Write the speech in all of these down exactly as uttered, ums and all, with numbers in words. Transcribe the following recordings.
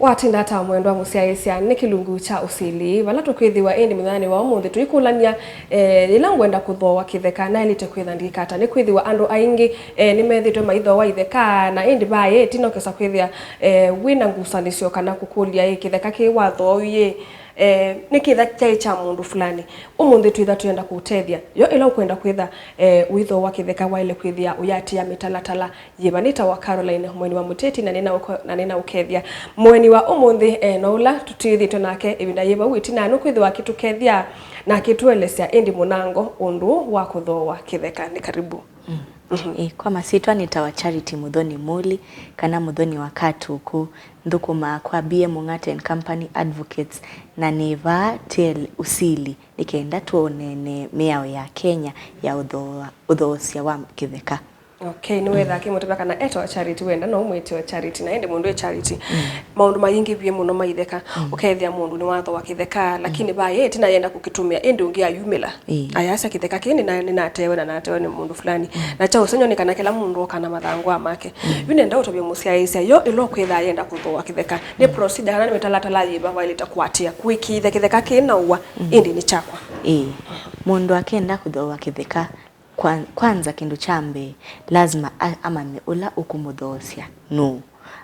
Watinda ata mwendwa mũsyaĩĩsya, nĩ kĩlungu kya ũsili, vala tũkwĩthĩwa ĩndĩ mũthenyanĩ wa ũmũnthĩ tũikũlany'a, eh, yĩla ngwenda kũthooa kĩtheka, naĩlĩte kwĩtha ndĩka ata? Nĩkwĩthĩwa andũ aingĩ, eh, nĩmethĩĩtwe maithooa itheka, na ĩndĩ vaa ĩtina ũkesa kwĩthĩa, eh, wĩ na ngusanĩsyo kana kũkũlya, ĩ, kĩtheka kĩĩ wathooie, eh, nĩ kĩtha kyaĩ kya mũndũ fulani. Ũmũnthĩ twĩtha twĩenda kũũtethya. Yo ĩla ũkwenda kwĩtha, eh, ũithooa kĩtheka, waĩle kwĩthĩa ũyatĩĩa mĩtalatala yĩva? Nĩtawa Caroline, mũeni wa mũteti, na nĩna ũko-, na nĩna ũkethya mũeni wa ũmũnthĩ, eh, no ũla tũtĩthĩtwe nake ĩvinda yĩ vau ĩtina, nũkwĩthĩwa akĩtũkethya na akĩtũelesya ĩndĩ mũnango ũndũ wa kũthooa kĩtheka. Nĩ karibu. Mm. Mhm. Ĩ, kwa masyĩtwa nĩtawa Charity Mũthoni Muli, kana Mũthoni wa Katuku, nthũkũmaa kwa B M Mung'ate and Company Advocates, na nĩ vaa T L Usili, nĩ kenda tũũneenee mĩao ya Kenya ya ũthooa-, ũthoosya wa kĩtheka. Okay, nĩwethaa kĩmũtavya kana etawa Charity, wenda no ũmwĩte o Charity, na ĩndĩ mũndũ e Charity. Mm. Maũndũ maingĩ vyũ mũno ma itheka, mm, ũkethĩa mũndũ nĩwathooa kĩtheka, lakini, mm, vaa ĩtina yenda kũkĩtũmĩa, ĩndĩ ũngĩ ayumĩla. Ĩĩ. Ayasya kĩtheka kĩĩ nĩna-, nĩnatewe na natewe nĩ mũndũ fulani. Mm. Na kya ũsengy'o nĩ kana kĩla mũndũ oka na mathangũa make. Mm. Yu nenda ũtavye mũsyaĩĩsya, yo ĩla ũkwĩthaa yenda kũthooa kĩtheka, nĩ, mm, procedure kana nĩ mĩtalatala yĩva waĩlĩte kũatĩĩa kũĩkĩĩthya kĩtheka kĩĩ naũa, mm, ĩndĩ nĩ kyakwa? Ĩĩ. Mũndũ akenda kũthooa kĩtheka, Kwa-, kwanza, kĩndũ kya mbee, lazima a-, amanye ũla ũkũmũthoosya nũũ,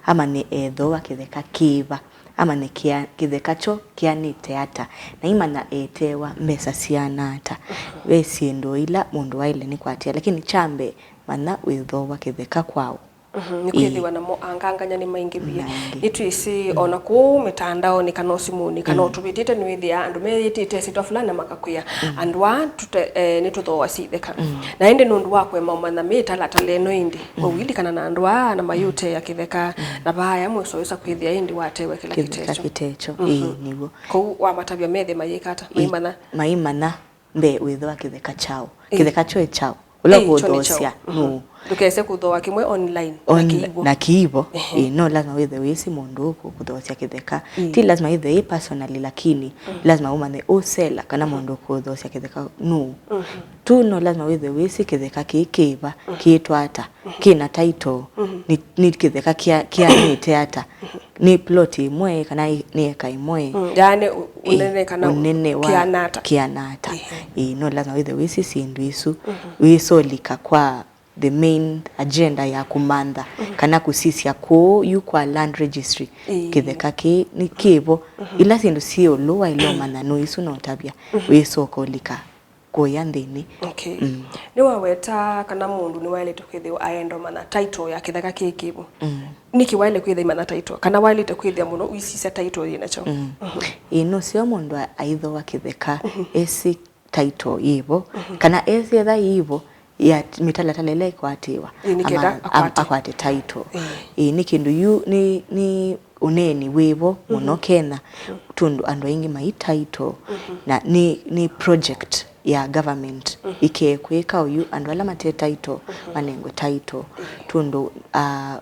amanye ethooa kĩtheka kĩva, amanye kĩa-, kĩtheka kyo kĩanĩte ata, na aimanya eteewa mbesa siana ata. Ve syĩndũ ila mũndũ waĩle nĩ kũatĩĩa, lakini kya mbee, manya wĩthooa kĩtheka kwaũ. Mhm, nĩkwĩthĩwa namo angangany'a nĩ maingĩ via. Maingĩ. Nĩtwĩsĩ, mm, ona kũu mĩtandaonĩ kana o simũnĩ, kana, mm, o tũvĩtĩte nĩwĩthĩaa andũ meyĩtĩte syĩtwa fulani na makakwĩa, mm, andũ aa tũte-, eh, nĩtũthooasya itheka. Mm. Na ĩndĩ nũndũ wa kũema ũmanya mĩtalatala ĩno ĩndĩ, mm, wauilikana na andũ aa na mayũteea kĩtheka, mm, na vaaya mwĩso wĩsa kwĩthĩa ĩndĩ watewe kĩla kĩtheka kĩtekyo. Kĩtekyo. Mhm. Ĩĩ, nĩw'o. Kũu wamatavya methe mayĩka ata? Ĩĩ, maimanya. Maimanya. Mbee wĩthooa kĩtheka kyaũ? Ĩĩ. Kĩtheka kyo ĩ kyaũ? Ũla, ĩĩ, kyo nĩ ũkũthoosya, kyaũ? Mhm. Nũũ? Ndũkese kũthooa kĩmwe online na, on-, kĩivo. Na kĩivo. Ehe. Ĩĩ, no lazima wĩthe wĩsĩ mũndũ ũkũthoosya kĩtheka. Ĩĩ. Ti lazima wĩthe ĩ personally, lakini, mm, lazima ũmanye ũsela kana, mm, mũndũ ũkũthoosya kĩtheka nũũ. Mhm. Tu no lazima wĩthe wĩsĩ kĩtheka kĩĩ kĩva, mm, kĩĩtwa ata, mm, kĩna title, mm, nĩ, nĩ kĩtheka kĩa-, kĩanĩte ata. Nĩ plot ĩmwe kana ĩ-, nĩ eka ĩmwe? Mm, yaani ũ-, ĩ, ũnene kana ũnene wa kĩana ata? Kĩana ata? Ĩhĩ. Ĩ, no lazima wĩthe wĩsĩ syĩndũ isu, mhm, wĩsolika kwa the main agenda ya kũmantha, mhm, kana kũsisya kũũ yu kwa land registry. Ĩ. Kĩtheka kĩĩ nĩ kĩvo. Mhm. Ila syĩndũ syĩ ũlũ waĩle ũmanya nũ isu na ũtavya, mhm, wĩsoka ũlika kũya nthĩnĩ. Okay. Mm. Nĩwaweta kana mũndũ nĩwaĩlĩte kwĩthĩwa aenda ũmanya title ya kĩtheka kĩĩ kĩvo. Mm. Nĩkĩ waĩle kwĩthĩa imanya title? Kana waĩlĩte kwĩthĩa mũno ũisisya title yĩ nakyo? Mm. Mhm. Ĩĩ, nũseo mũndũ a-, aithooa kĩtheka, mhm, esĩ title yĩvo, mhm, kana esĩ etha yĩvo ya t-, mĩtalatala ĩla ĩkwatĩĩwa. Ĩĩ, nĩ kenda ama-, am-, akwate. Akwate title. Ĩĩ. Ĩĩ, nĩ kĩndũ yu nĩ, nĩ ũneeni wĩvo mũno, mhm, Kenya, tondũ andũ aingĩ mai title, mhm, na nĩ, nĩ project ya government, mhm, ĩkee kwĩka ũyu, andũ ala mate title, mhm, manengwe title, mhm, tondũ, ah,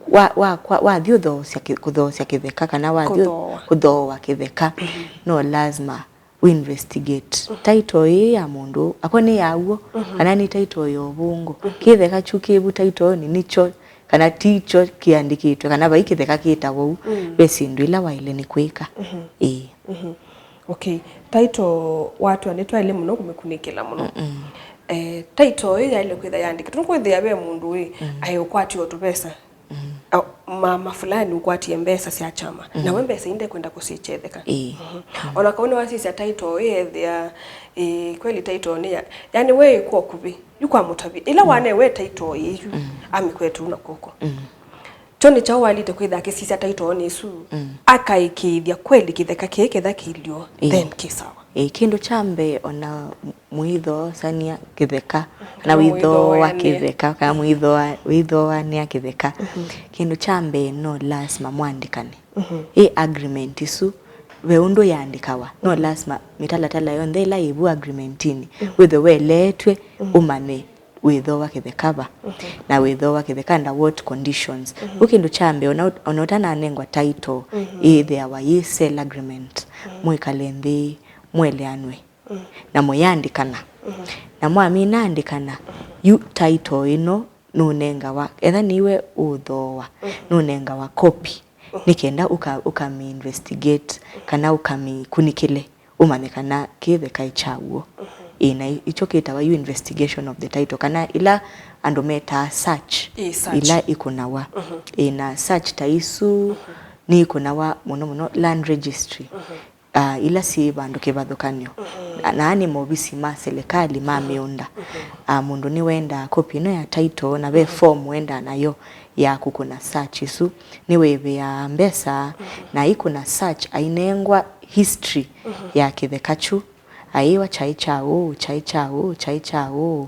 wa, wa, kwa, wathi ũthoosya kĩ-, kũthoosya kĩtheka kana wathi ũ-, kũthooa, kũthooa kĩtheka, mhm, no lazima wĩ investigate, mhm, title ĩĩ ya mũndũ ũũ, akorwo nĩ ya w'o, mhm, kana nĩ title ya ũvũngũ. Mhm. Kĩtheka kyu kĩvu title nĩ nĩkyo, kana ti kyo kĩandĩkĩtwe, kana vai kĩtheka kĩtawa ũu. Mm. Ve syĩndũ ila waĩle nĩ kwĩka. Mhm. Ĩĩ. Mhm. Okay. Title watw'a nĩtwaĩle mũno kũmĩkunĩkĩla mũno. Mm-mm. Eh, title ĩĩ yaĩle kwĩtha yandĩkĩtwe. Nũkwĩthĩa ve mũndũ ũĩ, mm, aĩ ũkwati o tũvesa. Mm. A, mama fulani ũkwatie mbesa sya kyama. Mm. Nawe mbesa ii ndekwenda kũsyĩkyetheka. Ĩĩ. Mhm. Mm. Ona kau nĩwasisya title ĩĩ, ethĩa, ĩĩ, kweli title nĩ ya, yani, we ĩkwa ũkuvĩ, yu kwa mũtavya. Ĩla, mm, wanewe title ĩĩ yu, mm, amĩkwete ũu na kw'oko. Mm. Kyo nĩ kyaũ waĩlĩte kwĩtha akĩsisya title nĩ ĩsu, mm, akaĩkĩĩthya kweli kĩtheka kĩĩ ketha kĩilyo, ĩĩ, then kĩ sawa. Ĩĩ, kĩndũ kya mbee, ona mũithoosania kĩtheka, kana wĩithooa kĩtheka, kana mwĩithooa-, wĩithooanĩa kĩtheka, mhm, kĩndũ kya mbee no lasima mwandĩkane. Mhm. Ĩ agreement ĩsu, ve ũndũ yaandĩkawa, no, mhm, lasima mĩtalatala yonthe ĩla yĩ vu agreement-inĩ, mhm, wĩthwe weleetw'e, mhm, ũmanye wĩthooa kĩtheka va, mhm, na wĩthooa kĩtheka under what conditions. Mhm. Ũu kĩndũ kya mbee, ona ũt-, ona ũtananengwa title, mhm, ĩthĩawa yĩ sale agreement, mhm, mwĩkale nthĩ, mweleanwe. Mm. Na mũyandĩkana. Mhm. Na mwamina andĩkana, mhm, yu title ĩno nũnengawa, etha nĩwe ũthooa, mhm, nũnengawa copy. nĩ kenda ũka, ũkamĩ investigate kana ũkamĩkunĩkĩle, ũmanye kana kĩtheka ĩ kya w'o. Ĩĩ, na i-, ikyo kĩtawa yu investigation of the title, kana ila andũ metaa search, Ĩĩ, search. Ila ikũnawa. Ĩĩ, na search ta isu nĩ ikũnawa mũno mũno land registry, ah, ila syĩ vandũ kĩvathũkany'o. Na, na nĩ maovisi ma serikali ma mĩũnda. Ah, mũndũ nĩwendaa copy ĩno ya title, na ve form wendaa nayo ya kũkũna search ĩsu. Nĩwĩvĩaa mbesa, na aikũna search ainengwa history ya kĩtheka kyu. Aĩwa kyaĩ kya ũũ, kyaĩ kya ũũ, kyaĩ kya ũũ,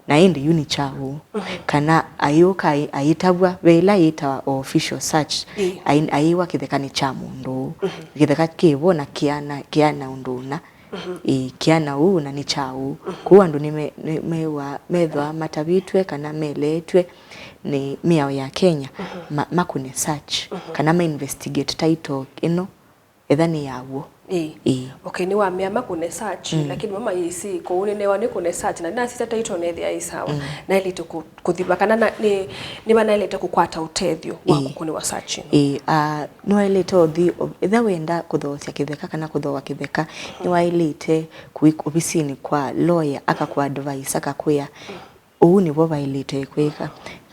na ĩndĩ yu nĩ kya ũũ. Kana ayũka ai-, aitavw'a ve ĩla yĩtawa official search, Ĩĩ. Ai-, aĩwa kĩtheka nĩ kya mũndũ ũũ. Kĩtheka kĩ vo na kĩana, kĩana ũndũ ũna. Ĩĩ, kĩana ũũ na nĩ kya ũũ. Kwoou andũ nĩme-, nĩmewaa, methwa matavĩtw'e kana meleetw'e nĩ mĩao ya Kenya, ma-, makũne search, kana ma investigate title ĩno, etha nĩ ya w'o. Ĩĩ. Ĩĩ. Okay, nĩwamea makũne search, lakini mama yĩsĩ kũu nĩnewa nĩkũne search, na nasisya title nethĩa ĩ sawa. Naĩlĩte kũ-, kũthiva kana na, nĩ, nĩva naĩlĩte kũkwata ũtethyo wa Ĩĩ. Kũkũnĩwa search ĩno. Ĩĩ, ah, nĩwaĩlĩte ũthi, o-, etha wenda kũthoosya kĩtheka kana kũthooa kĩtheka, nĩwaĩlĩte kũi ovisinĩ kwa lawyer, akakũ advise, akakwĩa, ũu nĩvo vaĩlĩte kwĩka,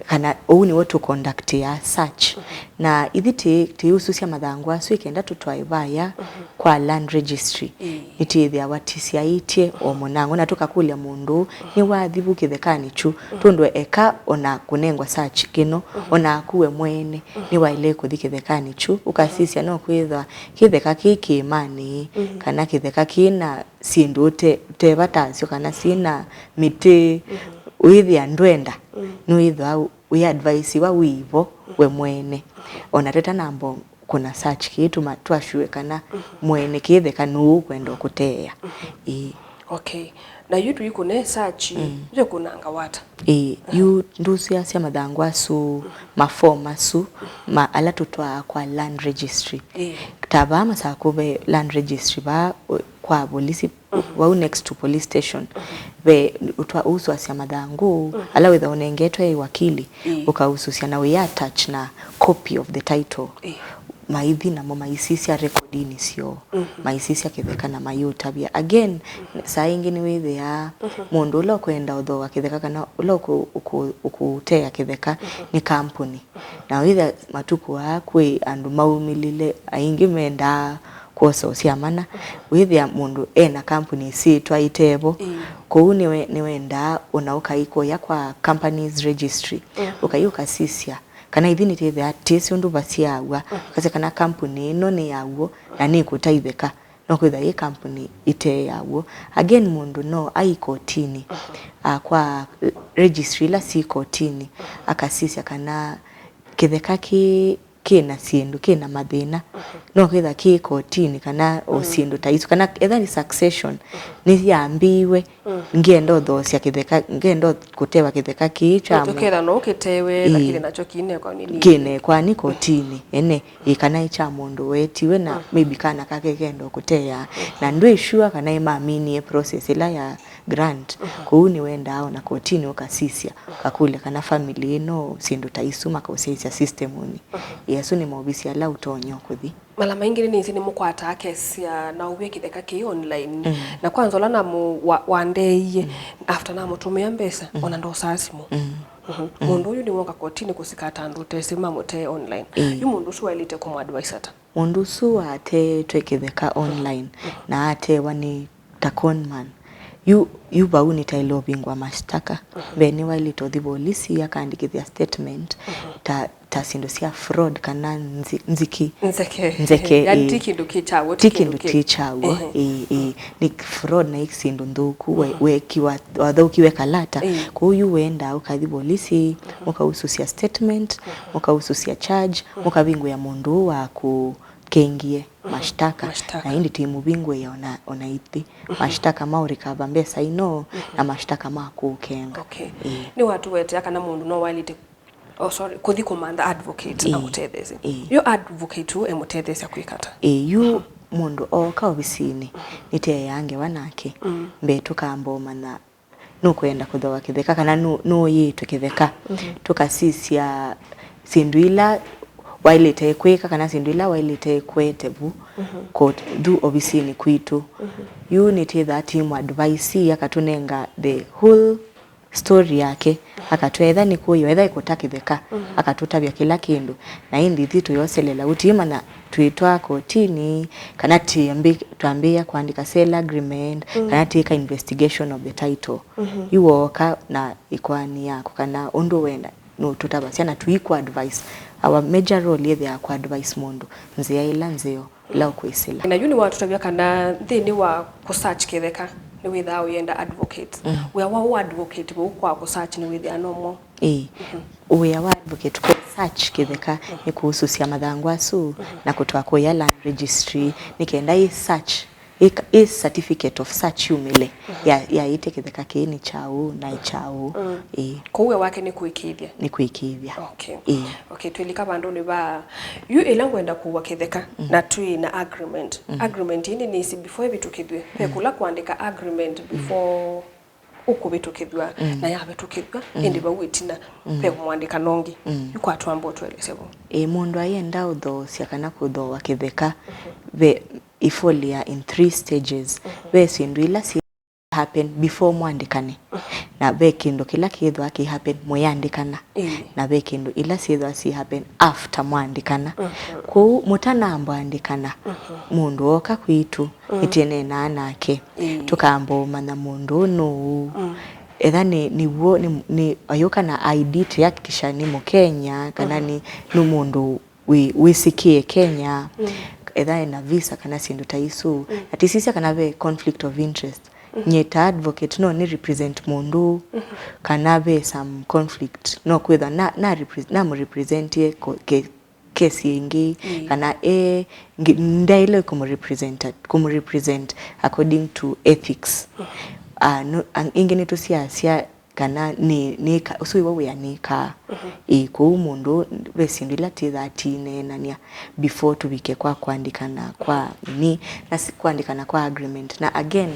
kana ũu nĩvo tũconductĩaa search. Na ithi tĩ-, tĩusũsya mathangũ asu ĩkenda tũtwae vaya kwa land registry. Ĩĩ. Nĩtwĩthĩawa tĩsyaĩtye o mũnango, na tũkakũlya mũndũ ũũ, nĩwathi vu kĩthekanĩ kyu? Tondũ eka ona kũnengwa search kĩno, onaku we mwene nĩwaĩle kũthi kĩthekanĩ kyu, ũkasisya no kwĩthwa kĩtheka kĩ kĩĩmanĩ, kana kĩtheka kĩ na syĩndũ ũte-, ũteva tasyo, kana syĩna mĩtĩ, wĩthĩa ndwenda, nĩwĩthwa wĩ advaisiwa wĩ vo we mwene. Ona tũtanamba kũna search kĩĩ tũma-, tũ assure kana mwene kĩtheka nũũ ũkwenda ũkũteea. Ĩĩ. Okay. Na yu tũikũne search, yĩkũnanga wata? Ĩĩ, yu ndũsũasya mathangũ asu, maform asu, ma ala tũtwaa kwa land registry. Ĩĩ. Ta vaa Masakũ ve land registry vaa, o, kwa volisi, vau next to police station, ve ũtwa-, ũsũasya mathangũ, ala wĩtha ũnengetwe ĩ wakili, Ĩĩ. Ũkausũsya na wĩ attach na copy of the title. Ĩĩ. Maithi namo maisisya rekodinĩ syoo, maisisya kĩtheka na mayĩũtavya. Again, saa ingĩ nĩwĩthĩaa mũndũ ũla ũkwenda ũthooa kĩtheka kana ũla ũkũ-, ũkũ-, ũkũtea kĩtheka nĩ kampuni. Na wĩthĩa matukũ aa kwĩ andũ maumĩlile, aingĩ mendaa kwosa ũsyamana, wĩthĩa mũndũ ena kampuni ĩsyĩtwa ĩtevo. Ĩĩ. Kwoou nĩwe-, nĩwendaa ona ũkaikũya kwa companies registry, ũkai ũkasisya kana ithi nĩtwĩthĩaa tĩsĩ ũndũ vasyawa, kasya kana kampuni ĩno nĩ ya w'o na nĩkũtaithĩka, no kwĩthwa yĩ kampuni ĩte ya w'o. Again, mũndũ no ai kotinĩ, a, kwa registry ila syĩ kotinĩ, akasisya kana kĩtheka kĩ, kĩ na syĩndũ, kĩ na mathĩna. No kwĩthwa kĩ kotinĩ kana o syĩndũ ta isu, kana etha nĩ succession nĩyambĩĩwe, ngenda ũthoosya kĩtheka, ngenda kũtewa kĩtheka kĩĩ kya mũ- Tũketha no ũkĩtewe, Ĩĩ. Lakini nakyo kinekwa nĩ nini. Kinekwa nĩ kotinĩ, ene, ĩ, kana ĩ kya mũndũ weetiwe na maybe kana kake kenda kũtea, na ndwĩ sure kana ĩmaminie process ĩla ya grant. Kũu nĩwendaa ona kotinĩ ũkasisya, ũkakũlya kana family ĩno syĩndũ ta isu makaũsyaĩsya system-nĩ. Ĩ, asu nĩ maovisi ala ũtonya kũthi. Mala maingĩ nĩnĩsĩ nĩmũkwataa kesi ya naũvie kĩtheka kĩĩ online. Na kwanza ũla namũ-, wa-, wandeeie, after namũtũmĩa mbesa, ona ndosaa simũ. Mũndũ ũyũ nĩwoka kotinĩ kũsikata andũ ũtesĩ mamũtee online. Yu mũndũ ũsu waĩlĩte kũmũadvise ata? Mũndũ ũsu wateetwe kĩtheka online na atewa nĩ ta conman. Yu, yu vau nĩtaĩle ũvingũa mashtaka. Mbee nĩwaĩlĩte ũthi volisi akaandĩkĩthya statement ta, ta syĩndũ sya fraud kana nzi-, nziki. Nzeke. Nzeke, Yaani ĩĩ. Ti kĩndũ kĩ kya w'o, ti kĩndũ kĩ kya w'o, ĩĩ, ĩĩ. Nĩ fraud na ĩ syĩndũ nthũku, we-, wekiwa, wathũkiwe kalata. Ĩĩ. Kwoou yu wendaa ũkathi volisi, mũkausũsya statement, mũkausũsya charge, mũkavingũĩa mũndũ ũũ wakũkengie mashtaka. Mashtaka. Na ĩndĩ tũimũvingũĩa ona, ona ithi. Mashtaka ma ũrikava mbesa ino na mashtaka ma kũũkenga. Okay. Ĩĩ. Nĩwatũwetea kana mũndũ no waĩlĩte, oh, sorry, kũthi kũmantha advocate amũtetheesye. Ĩĩ. Yo advocate ũũ emũtetheesya kwĩka ata? Ĩĩ, yu mũndũ ooka ovisinĩ, nĩteeaa ngewa nake. Mbee tũkamba ũmanya nũkwenda kũthooa kĩtheka kana nũ-, nũũyĩĩtwe kĩtheka. Tũkasisya syĩndũ ila waĩlĩte kwĩka kana syĩndũ ila waĩlĩte kwete vu kũthu ovisinĩ kwitũ. Yu nĩtwĩthaa team advice akatũnenga the whole story yake, akatwĩa etha nĩ kũĩwa, etha ĩkũta kĩtheka, akatũtavya kĩla kĩndũ. Na ĩndĩ ithyĩ tũyoselela, ũtiĩmanya twĩtwaa kotini, kana tĩambĩ-, twambĩĩa kũandĩka sale agreement, kana twĩka investigation of the title. Yu wooka na ĩkoani yaku, kana ũndũ wenda, nũtũtavasya na tũikũ advice. Our major role yĩthĩawa kũ advice mũndũ nzĩa ĩla nzeo ĩla ũkwĩsĩla. Na yu nĩwatũtavya kana nthĩnĩ wa kũ search kĩtheka nĩwĩthaa ũyenda advocate. Wĩa wa ũ advocate vau kwa kũ search nĩwĩthĩaa no mwaũ? Ĩĩ. Wĩa wa advocate kũ search kĩtheka nĩ kũusũsya mathangũ asu na kũtwaa kũya land registry nĩ kenda ĩ search, ĩ, ĩ certificate of search yumĩle ya, yaĩtye kĩtheka kĩĩ nĩ kyaũ na ĩ kyaũ. Ĩĩ. Kwoou wĩa wake nĩ kũĩkĩĩthya? Nĩ kũĩkĩĩthya. Okay. Ĩĩ. Okay, twĩlika vandũnĩ va yu ĩla ngwenda kũua kĩtheka na twĩ na agreement. Agreement ĩndĩ nĩsĩ before ĩvĩtũkĩthw'e, ve kũla kũandĩka agreement before ũkũvĩtũkĩthw'a, na yavĩtũkĩthw'a, ĩndĩ vau ĩtina ve mũandĩkano ũngĩ. Yu kwa twamba ũtũelesye vo. Ĩĩ, mũndũ ayenda ũthoosya kana kũthooa kĩtheka, ve ifoliaa in three stages. Ve syĩndũ ila syĩ happen before mwandĩkane, na ve kĩndũ kĩla kĩthwa kĩ happen mũyandĩkana, na ve kĩndũ ila syĩthwa syĩ happen after mwandĩkana. Kwoou mũtanamba andĩkana, mũndũ ooka kwitũ, nĩtwĩneenaa nake, tũkamba ũmanya mũndũ ũũ nũũ. Etha nĩ, nĩw'o, nĩ, nĩ ayũka na I D, tũyakikisha nĩ Mũkenya, kana nĩ, nĩ mũndũ wĩ, wĩsĩkĩe Kenya, etha ena visa kana syĩndũ ta isu. Na tĩsisya kana ve conflict of interest. Nyie ta advocate no nĩ represent mũndũ, kana ve some conflict, no kwĩthwa na, na repre-, namũrepresentie ko-, ke-, kesi ĩngĩ, kana e, ngi-, ndaĩle kũmũrepresent, kũmũrepresent according to ethics. Ah, no, ang-, ĩngĩ nĩtũsiasya kana nĩ, nĩka, ũsu wĩwa wĩa nĩkaa. Ĩĩ, kwoou mũndũ ve syĩndũ ila twĩthaa tineenany'a before tũvike kwa kũandĩkana kwa nini, na si kũandĩkana kwa agreement. Na again,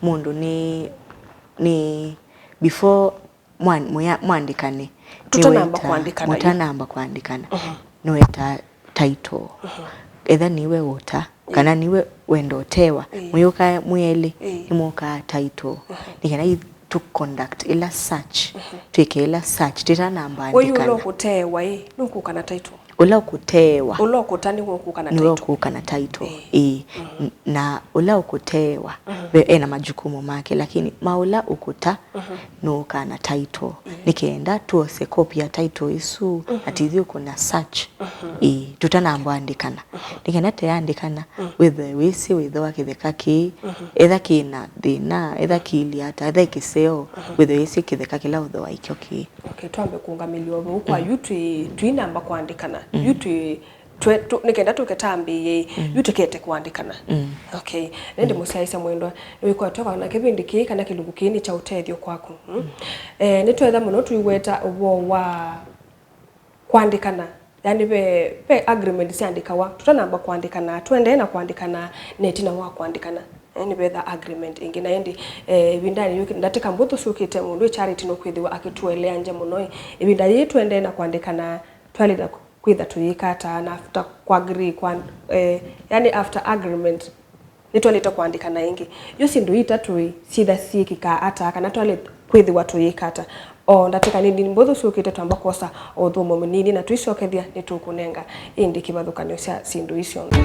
mũndũ nĩ, nĩ before mwa-, mũya-, mwandĩkane, tũtanamba nĩweta-, kũandĩkana yu. Mũtanamba kũandĩkana, nĩweta title. Etha nĩwe ũta, kana nĩwe wenda ũtewa, mwĩũkaa mwĩ elĩ, nĩmũkaa title. Nĩ kana i-, tũ conduct ĩla search, twĩke ĩla search, tũtanamba andĩkana. Ũla ũkũtewa ĩ, nũkũka na title? Ũla ũkũtewa. Ũla ũkũta nĩwe ũkũka na title. Nĩwe ũkũka na title. Ĩĩ. N-, na ũla ũkũtewa, ve ena majukumu make, lakini ma ũla ũkũta, nũũkaa na title. Nĩ kenda twose copy ya title ĩsu, na tithiũkũna search. Ĩĩ, tũtanamba andĩkana. Nĩ kenda tũyandĩkana, wĩthwe wĩsĩ wĩtho wa kĩtheka kĩĩ, etha kĩ na thĩna, etha kĩilyĩ ata, etha ĩ kĩseo, wĩthwe wĩsĩ kĩtheka kĩla ũthoa ĩkyo kĩĩ. Okay, twambe kũũngamĩlya o vau kwa yu twĩ, twĩnamba kũandĩkana. Yu twĩ, twe-, tũ-, nĩ kenda tũke tambĩĩe, yu tũkete kũandĩkana. Okay. Na ĩndĩ mũsyaĩĩsya mwendwa, nĩwĩkwatwa na kĩvĩndĩ kĩĩ kana kĩlungu kĩĩ nĩ kya ũtethyo kwaku. Mm? Eh, nĩtwetha mũno tũiweta ũvoo wa kũandĩkana. Yani ve, ve agreement syaandĩkawa, tũtanamba kũandĩkana, tũendee na kũandĩkana, na ĩtina wa kũandĩkana, eh, nĩvetha agreement ĩngĩ. Na ĩndĩ, eh, ĩvindanĩ yũkĩte, ndatĩka mbũthũ syũkĩte, mũndũ wĩ Charity nũkwĩthĩwa akĩtũeleangya mũno. Ĩvinda yĩĩ tũendee na kũandĩkana, twaĩlĩte kwĩtha tũyĩka ata, na after kũagree, kwa, eh, yani after agreement, nĩtwaĩlĩte kũandĩkana ĩngĩ. Yo syĩndũ itatũ-ĩ, syĩtha syĩkĩkaa ata, kana twaĩlĩte kwĩthĩwa tũyĩka ata? O ndatĩka nini mbũthũ syũkĩte, twamba kwosa o ũthũmũo mũnini, na tũisyokethya nĩtũkũnenga ĩndĩ kĩvathũkany'o kya syĩndũ ii syonthe.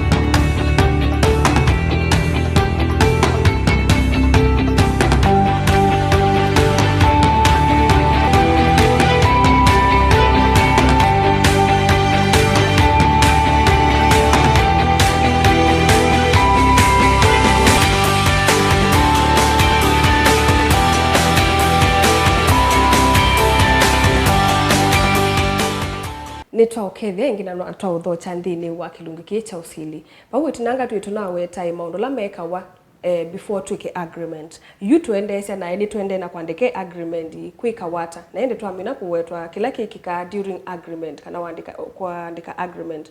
Nĩtwaũkethya ĩngĩ na no-, twaũthokya nthĩnĩ wa kĩlungu kĩĩ kya ũsili. Vau ĩtina nga twĩ tũnawetae maũndũ ala mekawa, eh, before twĩke agreement. Yu tũendeesya naĩ nĩtũendee na kũandĩka agreement kwĩkawa ata. Na ĩndĩ twamina kũwetwa kĩla kĩkĩkaa during agreement, kana wandĩka, kũandĩka agreement.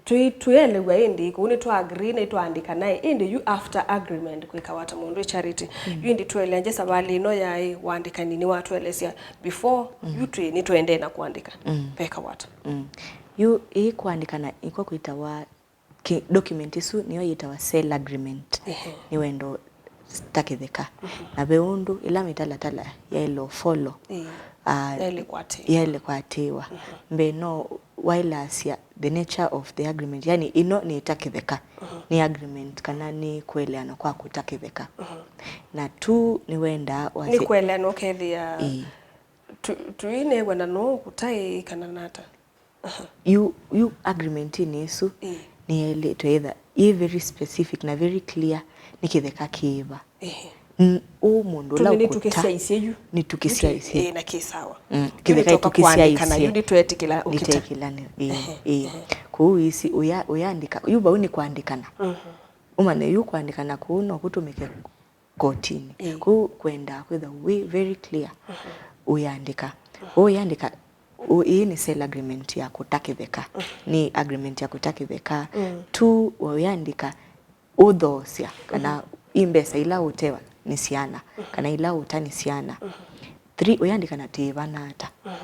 Twĩ-, twĩelew'a ĩndĩ, kũu nĩtwa agree, nĩtwaandĩka naĩ, ĩndĩ yu after agreement kwĩkawa ata, mũndũ wĩ Charity? Mm. Yu ĩndĩ tũeleangye savalĩ ĩno yaĩ, wandĩkani nĩwatũelesya before, mm, yu twĩ, nĩtũendee na kũandĩka. Mm. Vekawa ata? Mm. Yu ĩĩ kũandĩkana nĩkw'o kwĩtawa ki-, document ĩsu nĩyo yĩtawa sale agreement. Ehe. Nĩ wendo ta kĩtheka. Mhm. Na ve ũndũ ĩla mĩtalatala yaĩle follow, ĩĩ, ah, yaĩle kwatĩĩwa. Yaĩle kwatĩĩwa. Mhm. Mbee no wailasya the nature of the agreement, yani ĩno nĩ ta kĩtheka, mhm, nĩ agreement kana nĩ kũeleanwa kwa kũta kĩtheka. Mhm. Na tu nĩwendaa nĩ wasye kũeleanwa ũkethĩa, ĩĩ, tu-, tũinew'ana no kũtaĩ kana nata? Aha. Yu, yu agreement-inĩ ĩsu, ĩĩ, nĩyaĩlĩtwe either yĩ very specific na very clear, nĩ kĩtheka kĩva. Ehe. N-, ũ mũndũ ũla ũkũta, nĩtũkĩsyaisye yu. Nĩtũkĩsyaisye. Ĩĩ, na kĩ sawa. Mm, yu kĩtheka nĩtũka kũandĩkana, ĩtũkĩsyaisye. Yu nĩtwetĩkĩla ũkĩta. Nĩtwetĩkĩla nĩ, ĩĩ, ehe, ĩĩ. Ehe. Kũu ĩsi, ũya-, ũyandĩka, yu vau nĩ kũandĩkana. Mhm. Ũmanye yu kũandĩkana kũu no kũtũmĩke kotinĩ. Ĩĩ. Kũu kwendaa kwĩthwa wĩ very clear, mhm, ũyandĩka. Mhm. Ũyandĩka, ũ-, ĩĩ nĩ sale agreement ya kũta kĩtheka. Mhm. Nĩ agreement ya kũta kĩtheka. Mm. Tu ũyandĩka ũthoosya kana, mhm, i mbesa ila ũtewa nĩ syana, mhm, kana ila ũta nĩ syana. Mhm. Three, ũyandĩka na tĩĩvana ata. Mhm.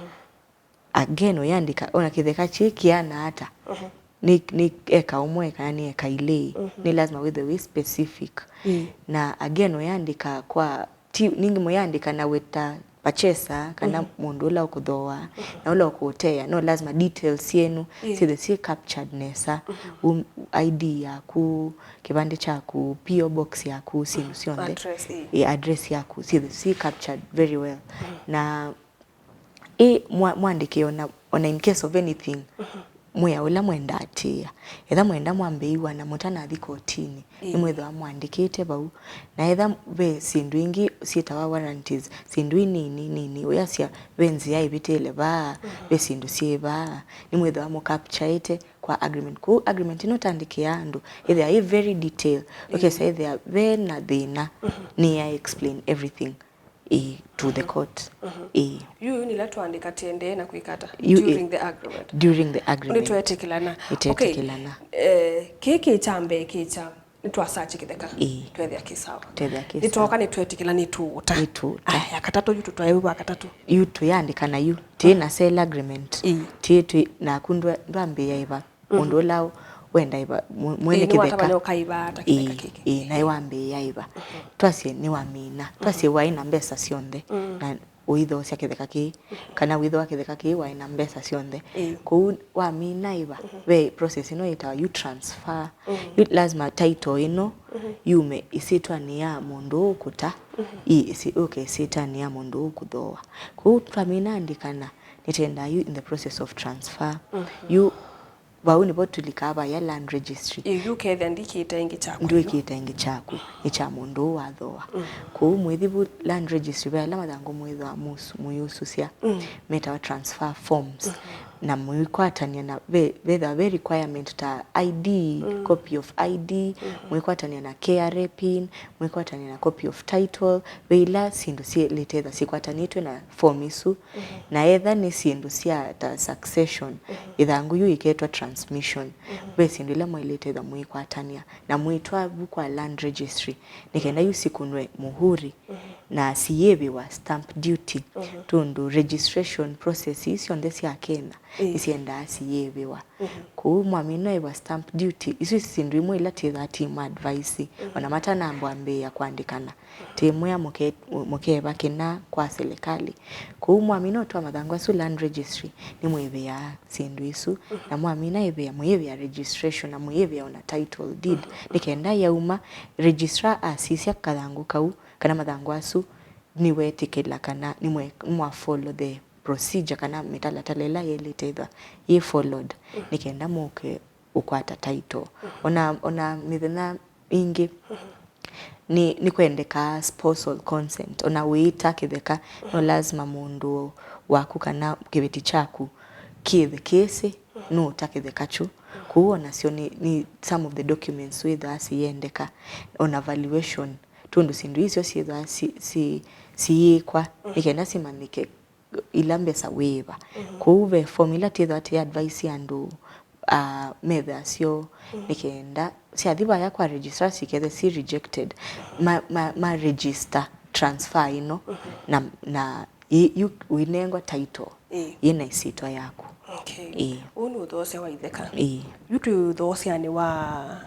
Again, ũyandĩka, ona kĩtheka kĩĩ kĩana ata. Mhm. Nĩ, nĩ eka ũmwe kana nĩ eka ilĩ. Mhm. Nĩ lazima wĩthwe wĩ specific. Mm. Na again, ũyandĩka kwa, ti, ningĩ mũyandĩka na wĩta purchaser kana, mhm, mũndũ ũla ũkũthooa, mhm, na ũla ũkũũteea. No lazima details syenyu, yeah, syĩthwe syĩ captured nesa. Mhm. Um, I D yaku, kĩvandĩ kyaku, P O box yaku, syĩndũ syonthe. Address, yeah. Ĩ, address yaku, syĩthwe syĩ captured very well. Mhm. Na ĩ mwa-, mwandĩke ona, ona in case of anything, mhm, mwĩa ũla mwenda atĩĩa. Etha mwenda mwambĩĩw'a na mũtanathi kotinĩ, ĩĩ, nĩmwĩthĩwa mwandĩkĩte vau. Na etha ve syĩndũ ingĩ syĩtawa warranties, syĩndũ inini nini, ũyasya ve nzĩa ĩvĩtĩle vaa, mhm, ve syĩndũ syĩ vaa, nĩmwĩthĩwa mũcaptchaĩte kwa agreement. Kũu agreement ĩno ũtandĩkĩaa andũ, ĩthĩa ĩ very detail. Ĩĩ. Ũkesa ĩthĩa ve na thĩna, mhm, nĩya explain everything. Ĩĩ, to the court. Mhm. Ĩĩ. Yu, yu nĩla twaandĩka tĩendee na kwĩka ata? Yu, ĩ, during the agreement. During the agreement. Nĩtwetĩkĩlana. Nĩtwetĩkĩlana. Okay. Eh, kĩĩ kĩ kya mbee kĩ kya, nĩtwasachi kĩtheka. Ĩĩ. Twethĩa kĩ sawa. Twethĩa kĩ sawa. Nĩtwoka nĩtwetĩkĩla nĩtũũta. Nĩtũũta. Aya, ya katatũ yu tũtwae wa katatũ. Yu tũyandĩkana yu. Twĩ na sale agreement. Ĩĩ. Twĩ, twĩ, naku ndwa-, ndwambĩĩa ĩva. Mhm. Mũndũ ũla wenda ĩva, mwe-, mwene kĩtheka. Ĩĩ, nĩwatavany'a ũkaĩva ata kĩtheka kĩkĩ? Ĩĩ, naĩ wambĩĩa ĩva. Mhm. Twasye nĩwamina. Mhm. Twasye waĩ na mbesa syonthe. Mm. Na ũithoosya kĩtheka kĩĩ, mhm, kana wĩthooa kĩtheka kĩĩ waĩ na mbesa syonthe. Ĩĩ. Kũu wamina ĩva, mhm, ve process ĩno yĩtawa yu transfer. Mhm. Yu lazima title ĩno, mhm, yume ĩsyĩtwanĩ ya mũndũ ũkũta, mhm, ĩ ĩsĩ-, yũke ĩsyĩtwanĩ ya mũndũ ũkũthooa. Kũu twamina andĩkana, nĩtwendaa yu in the process of transfer. Mhm. Yu vau nĩvo tũlikaa vaya land registry. Ĩĩ, yu ũkethĩa ndwĩkĩte ĩngĩ kyaku. Ndwĩkĩte ĩngĩ kyaku, nĩ kya mũndũ ũũ wathooa. Mm. Kwoou mwĩthi vu land registry, ve ala mathangũ mwĩthwa mũs-, mũyũsusya, mm, metawa transfer forms. Mm. Na mũikwatany'a na ve, vethĩwa ve requirement ta I D, mm, copy of I D, mm, mũikwatany'a na K R A pin, mũikwatany'a na copy of title, ve ila syĩndũ syĩlĩte etha syĩkwatanĩtw'e na form isu. Mhm. Na etha nĩ syĩndũ sya ta succession, mhm, ĩthangũ yu ĩketwa transmission, mhm, ve syĩndũ ila mwaĩlĩte etha mũikwatany'a na mũitwaa vu kwa land registry, nĩ kenda yu sikũnwe mũhuri, mhm, na siyĩvĩwa stamp duty, mhm, tondũ registration process ii syonthe sya Kenya, ĩĩ, nĩsyendaa siyĩvĩwa. Mhm. Kwoou mwamina ĩva stamp duty, isu syĩndũ imwe ila twĩthaa tũimũ advise, mhm, ona matanamba ambĩĩa kũandĩkana. Twĩmwĩa mũke-, mũkeva kĩna kwa silikalĩ. Kwoou mwamina ũtwaa mathangũ asu land registry, nĩmwĩvĩaa syĩndũ isu, mhm, na mwamina ĩvĩa, mũyĩvĩa registration, na mũyĩvĩa ona title deed, mhm, nĩ kenda yauma, registrar asisya kathangũ kau, kana mathangũ asu, nĩwetĩkĩla kana nĩmwe-, nĩmwa follow the procedure kana mĩtalatala ĩla yaĩlĩte ĩthwa yĩ followed, mm, nĩ kenda mũke ũkwata title. Mm. Ona, ona mĩthenya ĩngĩ, mm, nĩ, nĩkwendekaa spousal consent. Ona wĩĩta kĩtheka, no, mm, lazima mũndũ waku kana kĩveti kyaku kĩthwe kĩsĩ, mm, nũũta kĩtheka kyu. Mm. Kwoou onasyo nĩ, nĩ some of the documents wĩthwaa siyendeka. Ona valuation, tondũ syĩndũ isyo syĩthwaa si, si, siyĩkwa, mm, nĩ kenda simanyĩke ila mbesa wĩĩva. Mhm. Kwoou ve form ila twĩthwaa tũi advise andũ, ah, methasyo, mhm, nĩ kenda syathi vaya kwa registrar sikethwe si rejected, ma, ma, ma register transfer ĩno, mhm, na, na yĩ, yu, ũinengwa title, ĩĩ, yĩna ĩsyĩtwa yaku. Okay. Ĩĩ. Ũũ nĩ ũthoosya wa itheka. Ĩĩ. Yu twĩ ũthoosyanĩ wa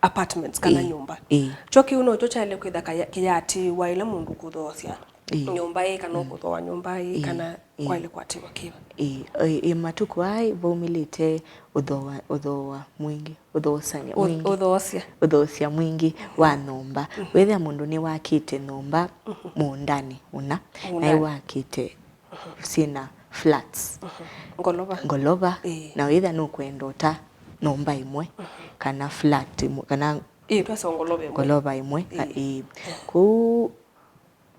apartments kana Ĩĩ. nyũmba. Ĩĩ. Kyo kĩu nokyo kyaĩle kwĩtha kaya- kĩyatĩĩwa ĩla mũndũ kũthoosya Ĩĩ. nyũmba ĩĩ kana ũkũthooa nyũmba ĩĩ Ĩĩ. kana Ĩĩ. kwaĩle kwatĩĩwa kĩva. Ĩĩ. Ĩĩ, ĩĩ, matukũ aa vaumĩlĩte ũthooa, ũthooa mwingĩ, ũthoosany'a Ũ- mwingĩ. Ũthoosya. Ũthoosya mwingĩ wa nyũmba. Wĩthĩa mũndũ nĩwakĩte nyũmba mũũndanĩ ũna, naĩ Mũũndanĩ. wakĩte syĩna flats, Ngolova. ngolova, Ĩĩ. na wĩthĩa nũkwenda ũta nyũmba ĩmwe, kana flat ĩmwe, kana Ĩĩ, twasya ngolova ĩmwe. ngolova ĩmwe, ka- Ĩĩ. ĩĩ. Kũu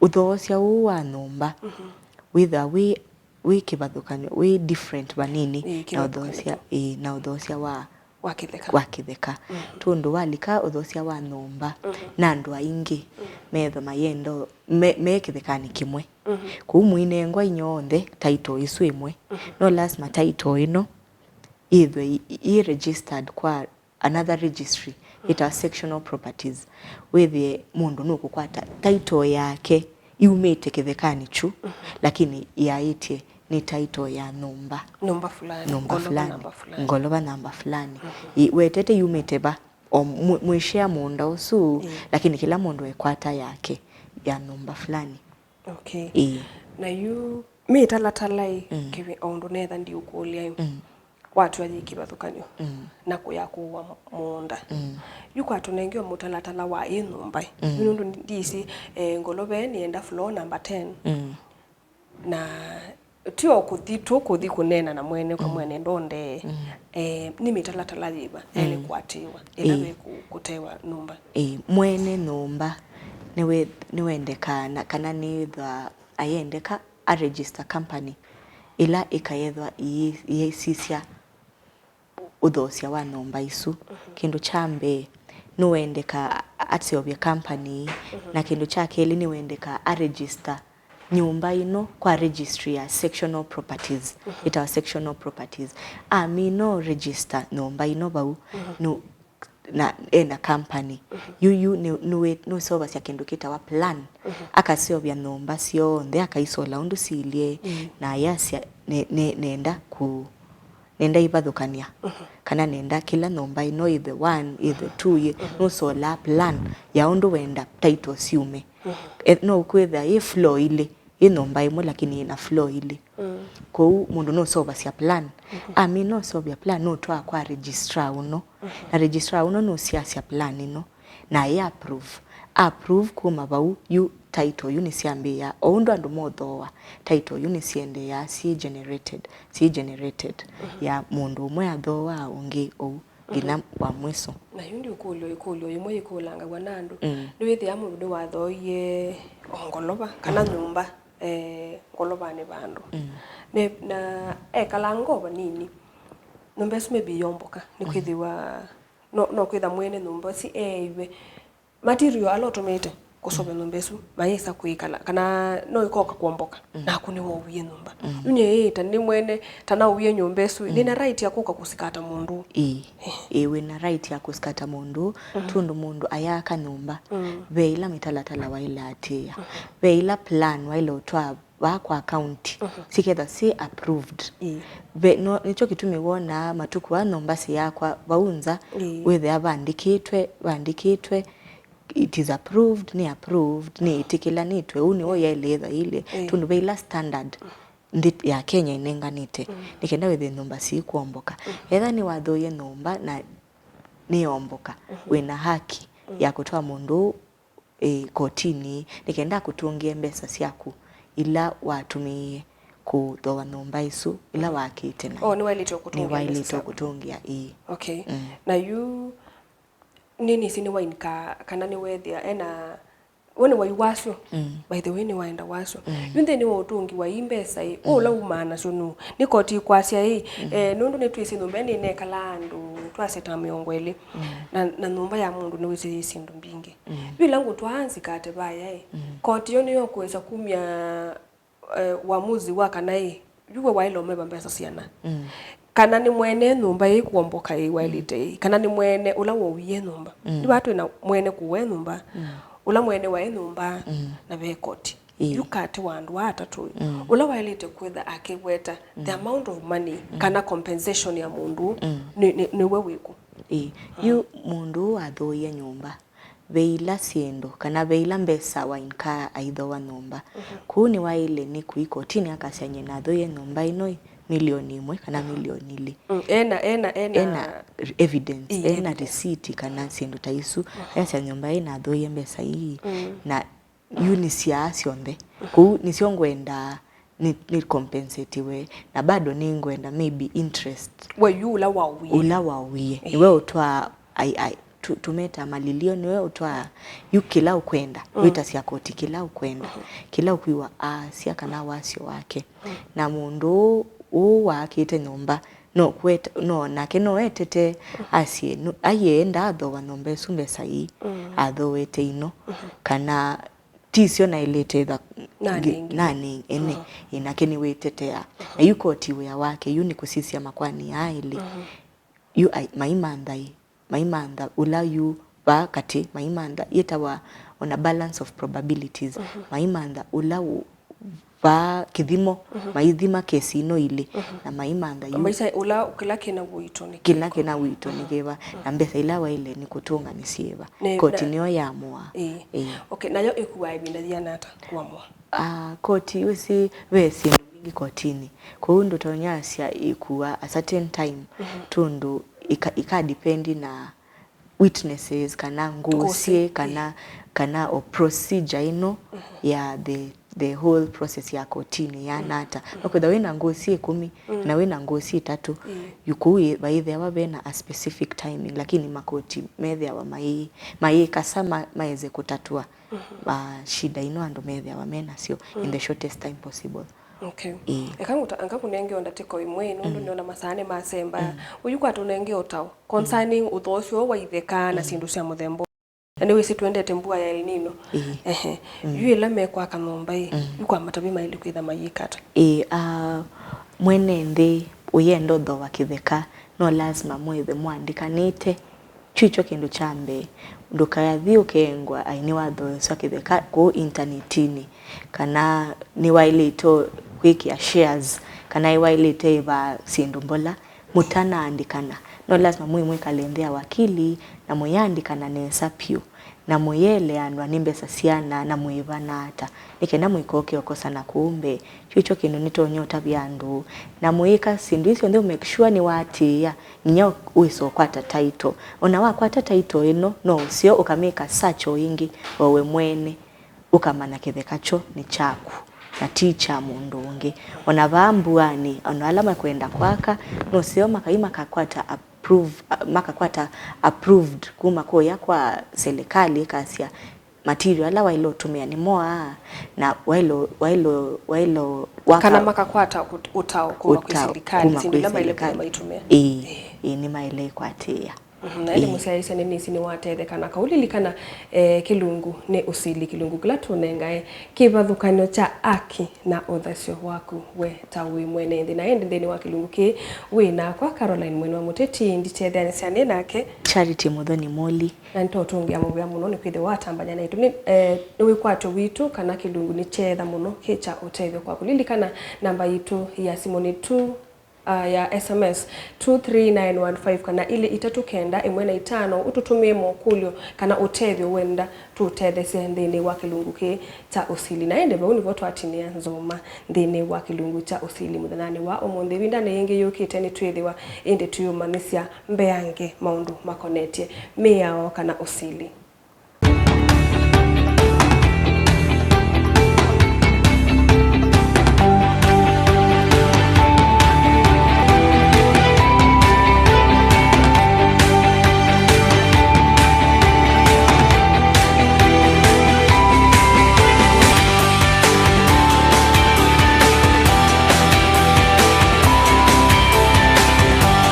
ũthoosya ũũ wa nyũmba wĩthĩwa wĩ, wĩ kĩvathũkany'o, wĩ different vanini Ĩĩ, na kĩvathũkany'o ũthoosya, kĩu. ĩĩ, na ũthoosya wa Wa kĩtheka. wa kĩtheka. Tondũ walika ũthoosya wa nyũmba na andũ aingĩ methwa mayenda me, me kĩthekanĩ kĩmwe. Kũu mũinengwa inyonthe title ĩsu ĩmwe. No lasima title ĩno yĩthwe ĩ, ĩ registered kwa another registry ĩtawa sectional properties. Wĩthĩe mũndũ nũkũkwata title yake yumĩte kĩthekanĩ kyu, lakini yaĩtye nĩ title ya nyũmba. Nyũmba fulani, Nyũmba ngolova fulani, namba fulani. ngolova namba fulani. Ĩ, wetete yumĩte va, o mũ- mwĩshĩa mũũnda ũsu, Ĩĩ. lakini kĩla mũndũ ekwata yake ya nyũmba fulani. Okay. Ĩĩ. Na yu mĩtalatala ĩ, Mm. kĩvi- o ũndũ netha ndiũkũlya ĩ, Mm. watw'a yĩ kĩvathũkany'o Mm. na kũya kũũa mũũnda. Mm. Yu kwatũnengewe mũtalatala wa ĩ nyũmba ĩ. Mm. Yu nũndũ ndi- ndiĩsĩ, eh, ngolova ĩ nĩenda floor number ten. Mm. Na ti o kũthi tu kũthi kũneena na mwene kwa Mm. mwene ndondee. Mm. Eh, nĩ mĩtalatala yĩva yaĩle Mm. kũatĩĩwa ĩla Ĩĩ. ve kũ- kũtewa nyũmba? Ĩĩ, mwene nyũmba nĩwe- nĩwendekaa na kana nĩĩthwa ayendeka a register company ĩla ĩkayethwa ĩyĩ- ĩyĩsisya ũthoosya wa nyũmba isu. Kĩndũ kya mbee, nĩwendeka aseũvye company, na kĩndũ kya kelĩ, nĩwendeka a register nyũmba ĩno kwa registry ya sectional properties, ĩtawa sectional properties. Amina register nyũmba ĩno vau, nũ- na ena company. Yuyu nĩ- nĩwĩ- nũseũvasya kĩndũ kĩtawa plan. Akaseũvya nyũmba syonthe, akaisola ũndũ silyĩ, na ayasya, "Ne- ne- nenda ku- nenda ivathũkany'a." Kana nenda kĩla nyũmba ĩno ĩthwe one, ĩthwe two, yĩ- nũsolaa plan ya ũndũ wenda title syume. E- no ũkwĩthĩa yĩ floor ilĩ, yĩ nyũmba ĩmwe lakini yĩna floor ilĩ. Kwoou mũndũ nũseũvasya plan. Amina ũseũvya plan, nũtwaa kwa registrar ũno. Na registrar ũno nũsiasya plan ĩno. Na ĩ approve. Approve kuma vau, yu title yu nĩsyambĩĩa. O ũndũ andũ mothooa, title yu nĩsiendeeaa syĩ generated, syĩ generated. Ya mũndũ ũmwe athooaa ũngĩ ũu. Nginya wa mwiso. Na yu ndiũkũlyo ĩkũlyo yĩmwe yĩkũlangaw'a na andũ. Mm. Nĩwĩthĩa mũndũ nĩwathooie o ngolova kana nyũmba, eh, ngolovanĩ vandũ. Mm. Ne- na ekala ngoo vanini. Nyũmba ĩsu maybe yomboka. Nĩkwĩthĩwa no, no kwĩtha mwene nyũmba ũsu eeiwe material ala ũtũmĩĩte kũseũvya nyũmba ĩsu, mayĩsa kwĩkala, kana no ĩkoka kwomboka, naku nĩwaũwie nyũmba. Yu nyie ĩ, ta nĩ mwene, ta naũwie nyũmba ĩsu, nĩna right ya kũka kũsikata mũndũ? Ĩĩ, ĩĩ, wĩna right ya kũsikata mũndũ, tondũ mũndũ ayaka nyũmba, ve ĩla mĩtalatala waĩle atĩĩa, ve ĩla plan waĩle ũtwaa vaa kwa county, siketha si approved. Ĩĩ. Ve- no- nĩkyo kĩtumi wonaa matukũ aa nyũmba siyakwa vau nza, Ĩĩ. wĩthĩa vandĩkĩtwe, vandĩkĩtwe, it is approved, nĩ approved, nĩ ĩtĩkĩlanĩtwe, ũu nĩw'o yaĩle ĩthwa ĩilye, Ĩĩ. tondũ ve ila standard nthĩ ya Kenya ĩnenganĩte, nĩ kenda wĩthĩe nyũmba sikwomboka. Etha nĩwathooie nyũmba na nĩyomboka, wĩna haki ya kũtwaa mũndũ ũũ ĩ, kotinĩ, nĩ kenda akũtũngĩe mbesa syaku ila watũmĩie kũthooa nyũmba ĩsu, ila wakĩte nayo. Oh, nĩwaĩlĩte ũkũtũngĩa mbesa Nĩwaĩlĩte syaku. ũkũtũngĩa, ĩĩ. Okay. Mm. Na yu, nĩ nĩsĩ nĩwainĩka kana nĩweethĩa ena, we nĩwai wasyo. Mm. By the way, nĩwaenda wasyo. Mm. Yu nthĩnĩ wa ũtũngi wa ii mbesa ĩ, ũla umaa nasyo nũũ? Nĩ koti ĩkwasya ĩ, eh, nũndũ nĩtwĩsĩ nyũmba ĩno nĩnekalaa andũ twasya ta mĩongo ĩlĩ. Mm. Na, na nyũmba ya mũndũ nĩwĩsĩ yĩ syĩndũ mbingĩ. Mm. Yu ĩla ngũtwaa nzikate vaya ĩ, koti yo nĩyo kũĩsa kumya, eh, uamuzi wa kana ĩ, yu we waĩle ũmeva mbesa siana. Mm. Kana nĩ mwene nyũmba ĩĩ kũomboka ĩ waĩlĩte ĩ, kana nĩ mwene ũla wauie nyũmba. Mm. Yu vaa twĩ na mwene kũũe nyũmba, ũla mwene waĩ nyũmba, na ve koti. Ĩĩ. Yu katĩ wa andũ aa atatũ ũyũ, mm, ũla waĩlĩte kwĩtha akĩweta the, mm, amount of money, mm, kana compensation ya mũndũ ũũ, mm, nĩ, nĩ, nĩwe wĩkũ? Ĩĩ. Yu mũndũ ũũ athũie nyũmba, ve ila syĩndũ, kana ve ila mbesa wainkaa aithooa nyũmba. Mhm. Kũu nĩwaĩle nĩ kũi kotinĩ akasya, "Nyie nathũie nyũmba ĩno ĩ milioni ĩmwe kana milioni ilĩ." Mm, ena, ena, ena, ena evidence, ĩĩ, ena evidence, receipt kana syĩndũ ta isu. Mhm. Ayasya, "Nyũmba ĩĩ nathũie mbesa ii." Mm. Na yu nĩsyaa syonthe. Kũu nĩsyo ngwendaa nĩ, nĩ compensatiwe, na bado nĩngwenda maybe interest. We yu ũla waũie. Ũla waũie. Eh. Nĩwe ũtwaa, ai, ai, tu-, tũmeta malilio, nĩwe ũtwaa yu kĩla ũkwenda. Mm. Wĩtasya koti kĩla ũkwenda. Mhm. Kĩla ũkwĩw'a aasya kana wasyo wake. Mm. Na mũndũ ũũ, ũũ waakĩte nyũmba, no kweta, no, nake no etete asye, no, aienda athooa nyũmba ĩsu mbesa ii, mm, athooete ino. Mhm. Kana ti syo naĩlĩte ĩtha nanengi, nanengi, ene, mhm, ĩ, nake nĩwĩtetea. Mhm. Na yu koti wĩa wake, yu nĩ kũsisya makwani aa elĩ. Mhm. Yu ai-, maimantha ĩ, maimantha ũla yu vaa katĩ, maimantha yĩtawa on a balance of probabilities. Mhm. Maimantha ũla ũ-, vaa kĩthimo, mhm, maithima kesi ino ilĩ, mhm, na maimantha yu maisa ũla kĩla kĩna ũito nĩ kĩla kĩna ũito nĩ kĩva, mhm, na mbesa ila waĩle nĩ kũtũnga nĩ syĩva. Nĩ, koti na nĩyo yamũaa. Ĩĩ. Ĩĩ. Okay, nayo ĩkuaa ĩvinda yĩana ata kũamũa? Ah, koti, wĩsĩ, ve syĩndũ mbingĩ kotinĩ. Kwoou ndũtonya asya ĩkuaa a certain time, mhm, tondũ ika, ika depend na witnesses, kana ngũsĩ, ngũsĩ, kana, ĩĩ, kana o procedure ĩno, mhm, ya the, the whole process ya kotinĩ yĩana ata. Mhm. No kwĩtha wĩna ngũsĩ ĩkũmi, mm, na wĩna ngũsĩ itatũ, ĩĩ, yu kũu ĩ-, vaĩthĩawa vena a specific timing, lakini makoti methĩawa mayĩ-, mayĩkasa ma-, maeze kũtatũa, mhm, ma shida ino andũ methĩawa menasyo in, mm, the shortest time possible. Okay. Ĩĩ. Eka ngũta-, anga kũnenge o ndatĩko ĩmwe, nũndũ, mm, nĩona masaa nĩmasemba. Mm. Ũyu kwa tũnenge ũtao concerning, mm, ũthoosi ũũ wa itheka na, mm, syĩndũ sya mũthemba ũũ. Na nĩwĩsĩ twendete mbua ya El Nino. Ĩĩ. Ehe. Mm. Yu ĩla mekwaka nyũmba ĩ, mm, yu kwa matavĩ maĩle kwĩtha mayĩka ata? Ĩĩ, ah, mwene nthĩ ũyenda ũthooa kĩtheka, no lasima mwĩthe mũandĩkanĩte. Kyu ikyo kĩndũ kya mbee. Ndũkathi ũkeengwa ai nĩwathooeswa kĩtheka kũu intanetinĩ, kana nĩwaĩlĩte kwĩkĩa shares, kana nĩwaĩlĩte ĩvaa syĩndũ mbola mũtanaandĩkana. No lasima mwĩ mwĩkale nthĩ ya wakili na mũyĩandĩkana nesa vyũ, na mũyĩeleanwa nĩ mbesa siana na mwĩvana ata, nĩ kenda mũikooke ũkosana kũu mbee. Kyu ikyo kĩndũ nĩtonya ũtavya andũ. Na mũyĩka syĩndũ ii syonthe, ũ make sure nĩwaatĩĩa nginya wĩsa ũkwata title. O na wakwata title ĩno, no ũseo ũkamĩka search o ĩngĩ o we mwene, ũkamanya kĩtheka kyo nĩ kyaku na ti kya mũndũ ũngĩ. O na vaa mbuanĩ, o na ala makwenda kwaka, no ũseo makai makakwata approve, makakwata approved kuma kũya kwa serikali ĩkasya, material ala waĩle ũtũmĩa nĩmo aa, na waĩle, waĩle, waĩle waka kana makakwata ũt-, ũtao kuma kwĩ, ũtao serikali, kuma syĩndũ kwĩ ila maĩle kwĩtha serikali maitũmĩa. Ĩĩ, ĩĩ, nĩmaĩle ĩkwatĩĩa. Mhm, na ĩndĩ, ĩĩ, mũsyaĩĩsya nĩ nĩsĩ nĩwatetheka na kaũlilikana, eh, kĩlungu nĩ ũsili, kĩlungu kĩla tũnengae kĩvathũkany'o kya aki na ũthasyo waku we ta wĩ mwene nthĩ. Na ĩndĩ nthĩnĩ wa kĩlungu kĩĩ wĩ nakwa Caroline Mwene wa Mũteti, nditetheanĩsya nĩ nake Charity Mũthoni Mũli. Na nĩtũũtũngĩa mũvea mũno nĩkwĩthĩwa watambany'a naitũ. Nĩ, eh, nĩ wĩkwatyo witũ kana kĩlungu nĩ kyeetha mũno kĩ kya ũtethyo kwaku. Lilikana namba yitũ ya simũ nĩ two, ah, ya S M S two three nine one five kana ilĩ itatũ kenda ĩmwe na itano, ũtũtũmĩe mokũlyo kana ũtethyo wenda tũũtetheesye nthĩnĩ wa kĩlungu kĩĩ kya ũsili. Na ĩndĩ vau nĩvo twatinĩa nzoma nthĩnĩ wa kĩlungu kya ũsili mũthenyanĩ wa ũmũnthĩ. Ĩvindanĩ yĩngĩ yũkĩte nĩtwĩthĩwa ĩndĩ tũyĩũmanyĩsya mbeange maũndũ makonetye mĩao kana ũsili.